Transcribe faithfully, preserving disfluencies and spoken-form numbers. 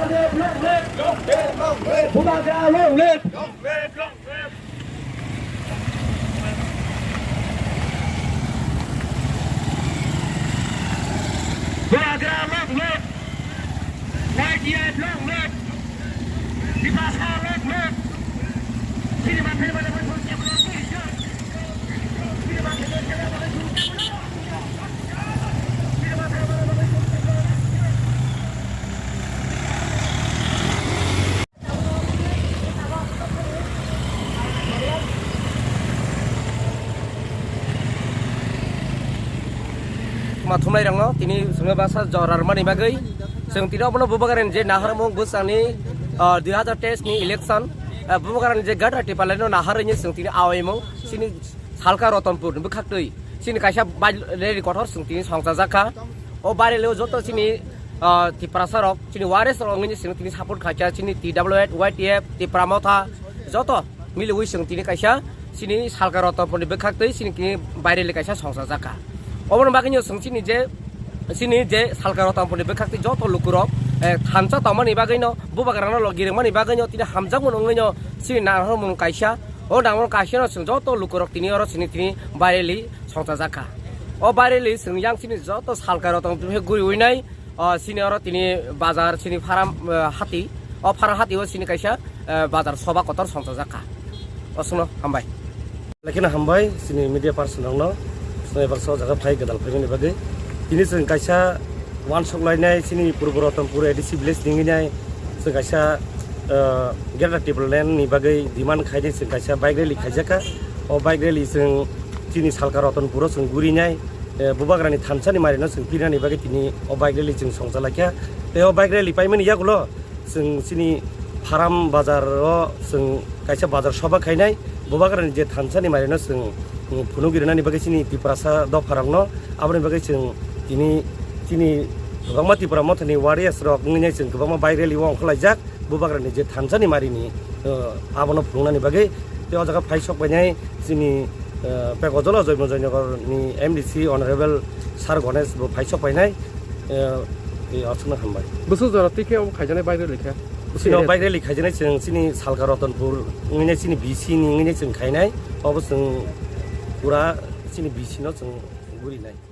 Long live! Long live! Long live! Bubagra long live! Long live! Long live! Bubagra long live! Y T F long live! Tiprasa long live! Ma thumnairokno tini chwngno basa jora rwmani bagwi chwng tini obono Bubagrani je naharmung bwsani, ah, dui hazar teis ni election, ah, Bubagrani je Greater Tipraland no naharwi chwng tini awaimung chini Salka Ratanpur ni bwkhaktwi chini kaisa bai-, rally kotor chwng tini songchajak kha. O bai rally o joto chini, ah, Tiprasa rok, chini warriors rok wngwi chwng tini support khaikha, chini T W F, Y T F, Tipra Motha, joto miliwi chwng tini kaisa chini Salka Ratanpur ni bwkhaktwi chini tini bai rally kaisa songchajak kha. Oboni bagwino chwng chini je, chini je Salka Ratanpur ni bwkhaktwi joto lukurok, eh, thansa tongmani bagwino, Bubagrano logi rwmani bagwino, tini hamjakmung wngwino chini naharmung kaisa, o naharmung kaisano chwng joto lukurok tini oro chini tini bai rally songchajak kha. O bai rally chwng yang chini joto Salka Ratanpur guriwi nai, o, chini oro tini bazar, chini Faram, eh, hati. O Faram hati o chini kaisa, eh, bazar soba kotor songchajak kha. O chwngno hambai. Lekhe no hambai, chini media person rokno. Chwng baksa o jaga phai gwdal phaimani bagwi. Tini chwng kaisa uansuk lainai, chini Purbo Ratanpur A D C village ni wngwi nai. Chwng kaisa, eh, Greater Tipraland ni bagwi demand khainai chwng kaisa bike rally khaijak kha. O bike rally chwng chini Salka Ratanpur o chwng gurinai. Eh, Bubagrani thansa ni mari no chwng pirnani bagwi tini o bike rally chwng songchalaikha. Tei o bike rally paimani yagulo chwng chini Faram bazar o chwng kaisa bazar soba khainai. Bubagrani je thansa ni mari no chwng, mm, phunuk rinani bagwi chini Tiprasa dopha rok no, aboni bagwi chwng tini chini kwbangma Tipra Mothani warriors rok wngwi nai chwng kwbangma bike rally o ongkhorlaijak. Bubagrani je thansa ni mari ni, eh, abono phunuknani bagwi. Tei o jaga phai sok painai chini, eh, Pekojolo Joymo Joynagar ni M D C Honorable Sir Ganesh bo phai sok painai, eh, tei aswkno hambai. Bwswk jora twi khe obo khaijaknai bike rally khe? Chini o bike rally khaijaknai chwng chini Salka Ratanpur wngwi nai chini B C ni wngwi nai chwng khainai. Obo chwng pura chini B C no chwng gurinai.